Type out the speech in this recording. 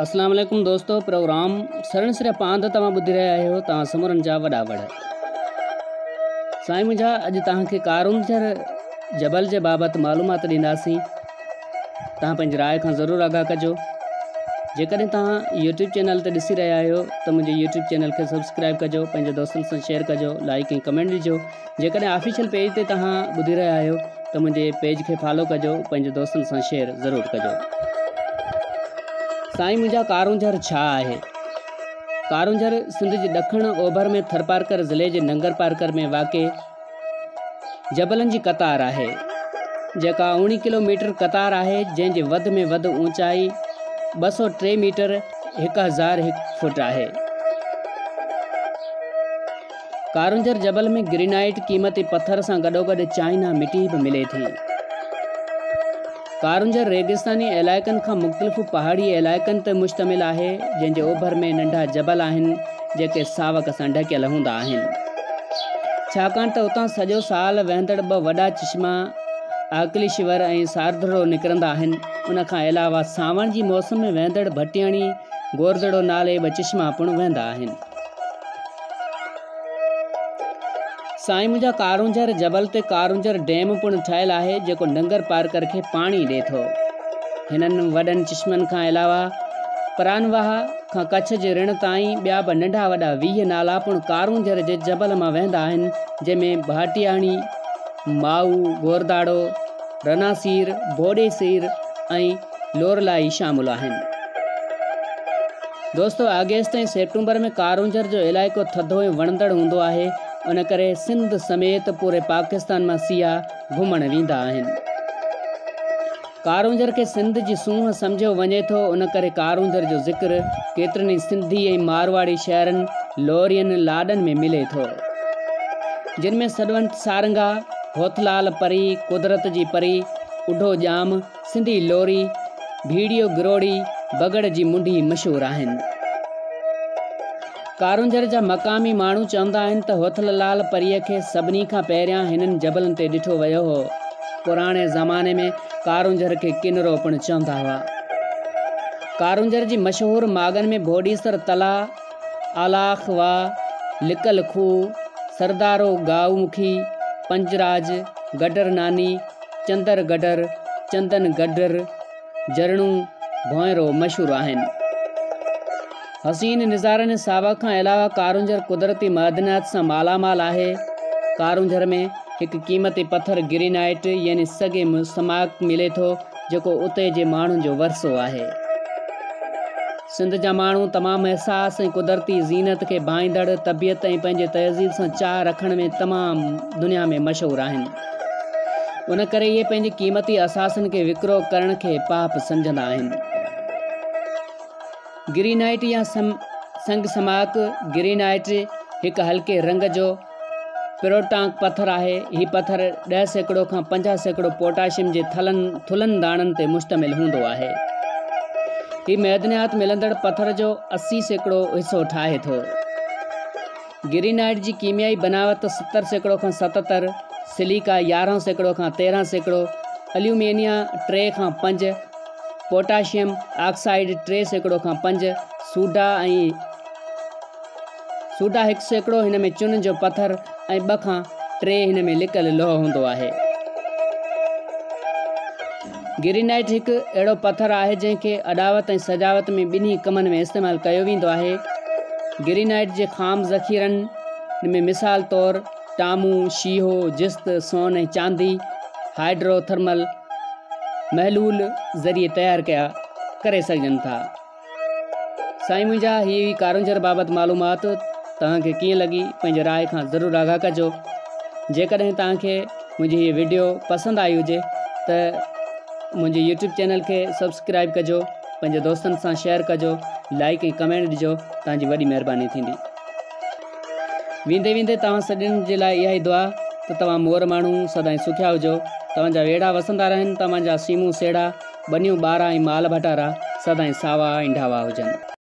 اسلام عليڪم دوستو پروگرام سرڻ سر پاند توهان ٻڌي رهيا آهيو توهان سمورن جا وڏا وڙ سائين منهنجا اڄ توهان کي ڪارونجهر جبل جي بابت معلومات ڏينداسين توهان پنهنجي راء کان ضرور آگاهه ڪجو جيڪڏهن توهان يوٽيوب چينل تي ڏسي رهيا آهيو ته منهنجي يوٽيوب چينل کي سبسڪرائب ڪجو پنهنجي دوستن سان شيئر ڪجو لائڪ ۽ ڪمينٽ ڏجو جيڪڏهن آفيشل پيج تي توهان ٻڌي رهيا آهيو ته منهنجي پيج کي فالو ڪجو پنهنجي دوستن سان شيئر ضرور ڪجو. سائين منهنجا ڪارونجهر ڇا آهي؟ ڪارونجهر سنڌ جي ڏکڻ اوڀر ۾ ٿرپارڪر ضلعي جي ننگرپارڪر ۾ واقع جبلن جي قطار آهي، جيڪا اوڻي ڪلو ميٽر قطار آهي، جنهن جي وڌ ۾ وڌ اوچائي 203 ميٽر، 1001 فوٽ، آهي. ڪارونجهر جبل ۾ گرينائيٽ قيمتي پٿر سان گڏوگڏ چائنا مٽي به ملي ٿي. ڪارونجهر ريگستاني علائقن کان مختلف پهاڙي علائقن تي مشتمل آهي، جنهن جي اوڀر ۾ ننڍا جبل آهن، جيڪي ساوڪ سان ڍڪيل هوندا آهن. ڇاڪاڻ ته اتان سڄو سال وهندڙ ٻه وڏا چشما آڪليشور ۽ سارڌڙو نڪرندا آهن. ان کان علاوه سانوڻ جي موسم ۾ وهندڙ ڀٽياڻي گوردڙو نالي ٻه چشما پڻ وهندا آهن. سائين منهنجا ڪارونجهر جبل تي ڪارونجهر ڊيم پڻ ٺهيل آهي جيڪو ننگر پارڪر کي پاڻي ڏي ٿو. هنن وڏن چشمن کان علاوه پرانواهه کان ڪڇ جي رڻ تائين ٻيا به ننڍا وڏا 20 نالا پڻ ڪارونجهر جي جبل مان وهندا آهن جنهن ۾ ڀاٽياڻي، مائو، گورداڙو، رناسير، ڀوڏيسير ۽ لورلائي شامل آهن. دوستو آگسٽ ۽ سيپٽمبر ۾ ڪارونجهر جو علائقو ٿڌو ۽ وڻندڙ هوندو آهي ان ڪري سنڌ سميت پوري پاڪستان مان سياح گهمڻ ويندا آهن. ڪارونجهر کي سنڌ جي سونهن سمجهيو وڃي ٿو ان ڪري ڪارونجهر جو ذڪر ڪيترن ئي سنڌي ۽ مارواڙي شعرن، لورين، لاڏن ۾ ملي ٿو. جن ۾ سڏونت سارنگا، هوٿلال پري، قدرت جي پري، اڍو ڄام، سنڌي لوري، ڀيڙيو گروڙي، بگڙ جي منڍي مشهور آهن. ڪارونجهر جا مقامي ماڻهو چوندا آهن ته هوٿل لال پريء کي سڀني کان پهريان هنن جبلن تي ڏٺو ويو هو. پراڻي زماني ۾ ڪارونجهر کي ڪنرو پڻ چوندا هئا. ڪارونجهر جي مشهور ماڳن ۾ ڀوڏيسر تلاء، آلاخ واهه، لڪل کوهه، سردارو گائو مکي، پنجراج، گڊر ناني، چندر گڊر، چندن گڊر، جرڻو، ڀونئرو مشهور آهن. حسين نظارن ۽ ساوڪ کان علاوه ڪارونجهر قدرتي معدنيات سان مالا مال آهي. ڪارونجهر ۾ هڪ قيمتي پٿر گرينائيٽ يعني سگي سماڪ ملي ٿو جيڪو اتي جي ماڻهن جو ورثو آهي. سنڌ جا ماڻهو تمام احساس ۽ قدرتي زينت کي ڀائيندڙ طبيعت ۽ پنهنجي تهذيب سان چاهه رکڻ ۾ تمام دنيا ۾ مشهور آهن. ان ڪري اهي پنهنجي قيمتي اثاثن کي وڪرو ڪرڻ کي پاپ سمجهندا آهن. گرينائيٽ يا سنگ سماڪ، گرينائيٽ، هڪ هلڪي رنگ جو پروٽانڪ پٿر آهي. هي پٿر 10% کان 50% پوٽاشيم جي ٿلهن داڻن تي مشتمل هوندو آهي. هي معدنيات ملندڙ پٿر جو 80% حصو ٺاهي ٿو. گرينائيٽ جي ڪيميائي بناوت 70% کان 77، سليڪا 11% کان 13%، اليومينيا 3 کان 5، پوٽاشيم آڪسائيڊ 3% کان 5، سوڊا ۽ سوڊا 1% هن ۾ چن جو پٿر ۽ 2 کان 3 هن ۾ لڪل لوهه هوندو آهي. گرينائيٽ هڪ اهڙو پٿر آهي جنهن کي اڏاوت ۽ سجاوت ۾ ٻنهي ڪمن ۾ استعمال ڪيو ويندو آهي. گرينائيٽ جي خام ذخيرن ۾ مثال طور ٽامو، شيهو، جست، سون ۽ چاندي هائيڊرو ٿرمل محلول ذريعي تيار ڪيا ڪري سگهجن ٿا. سائين منهنجا هي هئي ڪارونجهر بابت معلومات توهان کي ڪيئن لڳي پنهنجي راء کان ضرور آگاهه ڪجو جيڪڏهن توهان کي منهنجي هي وڊيو پسند آئي هجي ته منهنجي يوٽيوب چينل کي سبسڪرائب ڪجو پنهنجي دوستن سان شيئر ڪجو لائڪ ۽ ڪمينٽ ڏجو توهان جي وڏي مهرباني ٿيندي ويندي ويندي توهان سڄڻن جي لاء اها ئي دعا ته توهان مور ماڻهو سدائين سکيا هجو توهان جا ويڙها وسندا رهن توهان جا سيمون سيڙها ٻنيون ٻارا ۽ مال ڀٽارا سدائين ساوا ۽ ڍاوا هجن.